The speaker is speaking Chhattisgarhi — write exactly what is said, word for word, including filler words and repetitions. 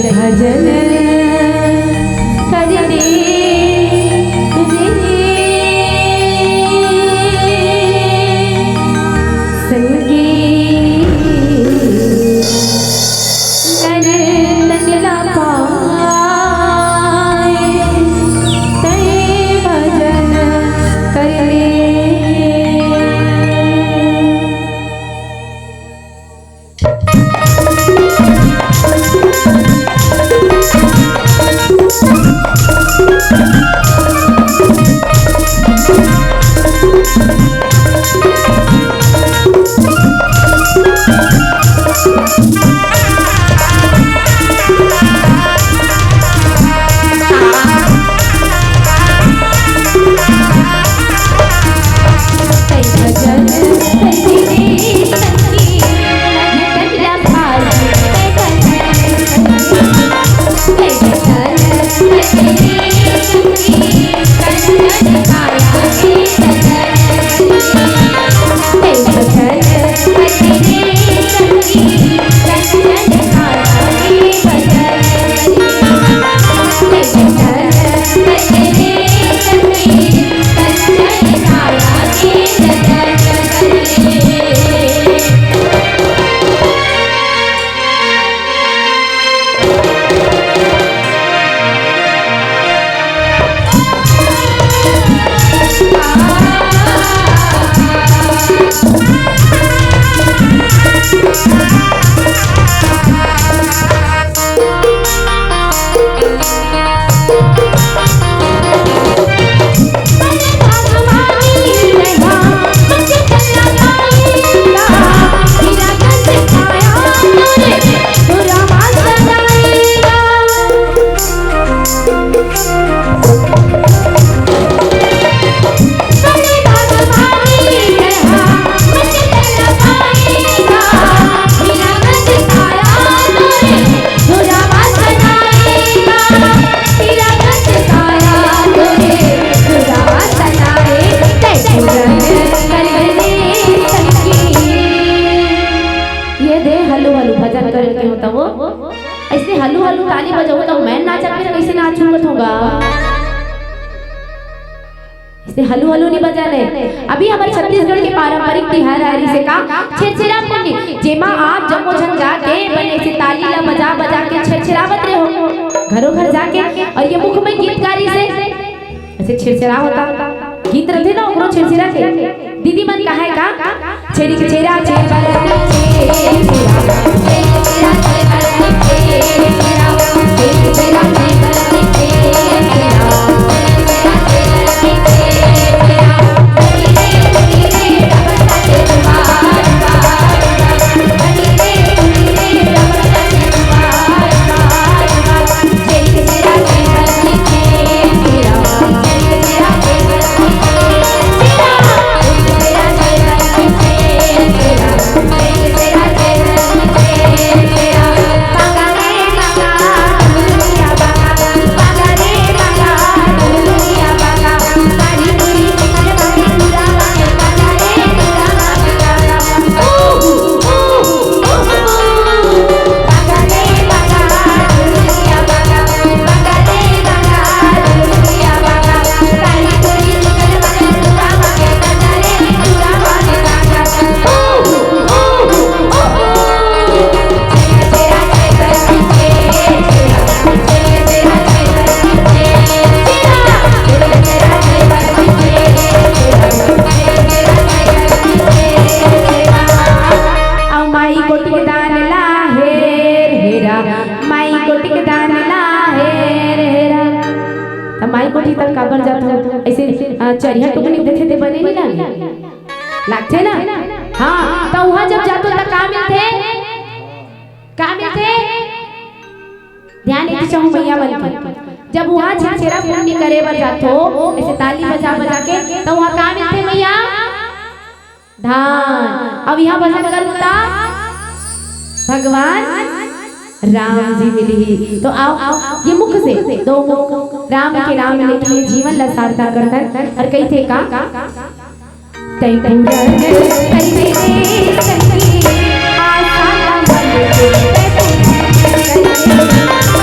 भजन करने तुझे संगी नर तन न पाए, तय भजन करने। ये दे हलू हलू भजन करे के होता वो। ऐसे हलू हलू ताली बजाओ तो मैं नाचत में कैसे नाचूंगा थोगा? ऐसे हलू हलू नहीं बजाने। अभी हमर छत्तीसगढ़ के पारंपरिक तिहार हरी से का छेरछेरा पुन्नी, जेमा आप जम्मो झन जाके बने से ताली ला बजा बजा के छेरछेरावत रहे हो घरों घर जाके, और ये मुख में गीतकारी से ऐसे छेरछेरा होता। गीत रथे ना ओकरो छेरछेरा के। दीदी मन कहा है का? छेरी के छेरा छेरा अउ माई कोटी के दान ला हेर हेरा, माई कोटी के दान ला हेर हेरा। त माई कोटी तक काबर जात हो? ऐसे, अ, चरिहा टुकनी देखे ते बने नहीं लागे? लागथे ना? हाँ, त उहाँ जब जातो त का मिलथे? का मिलथे? ध्यान देके चाहूँ मैया मन के। जब उहाँ छेरछेरा पुन्नी करे बर जाथो, ऐसे ताली बजा बजा के, त उहाँ का मिलथे मैया? धान। अब यहाँ भजन करूँ त भगवान राम जी मिलही। तो आओ, आओ, ये मुख से, दो मुख, राम के राम लेके ये जीवन ला सार्थक करथन। और कहिथे का? तैं पूरन कर दे रे सखी, आशा ला मन के तैं पूरन कर दे।